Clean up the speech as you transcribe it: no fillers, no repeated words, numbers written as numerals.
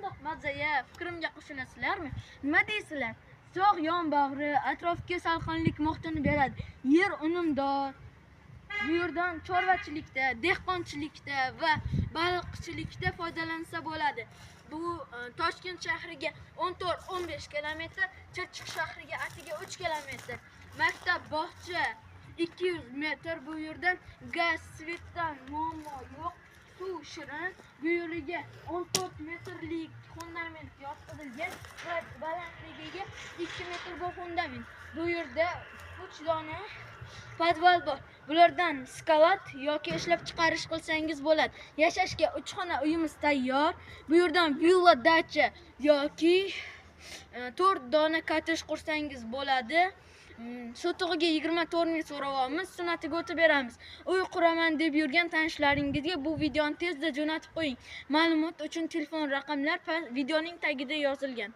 Qandoq mazaya, fikrimga qo'shilasizlarmi? Nima deysizlar? Sog' yon bag'ri atrofga salqinlik muhitini beradi. Yer unumdor. Bu yerdan chorvachilikda, dehqonchilikda va baliqchilikda foydalansa bo'ladi. Bu Toshkent shahriga 14-15 kilometr, Chirchiq shahriga atiga 3 kilometr. Maktab, bog'cha 200 metr. Bu yerdan gaz, svetdan muammo yo'q. Suv shirin. Bu yerga 14 metrlik fundament yotqizilgan va balandligiga 2 metr bu fundament. Bu yerda 3 dona podval bor. Bulardan sklad yoki ishlab chiqarish qilsangiz bo'ladi. Yashashga 3 xona uyimiz tayyor. Bu yerdan villa, dacha yoki 4 dona kottej qursangiz bo'ladi. Sotug'iga 24 ming so'rayapmiz, sunnatiga o'tib beramiz. Uy quraman deb yurgan tanishlaringizga bu videoni tezda jo'natib qo'ying. Ma'lumot uchun telefon raqamlar videoning tagida yozilgan.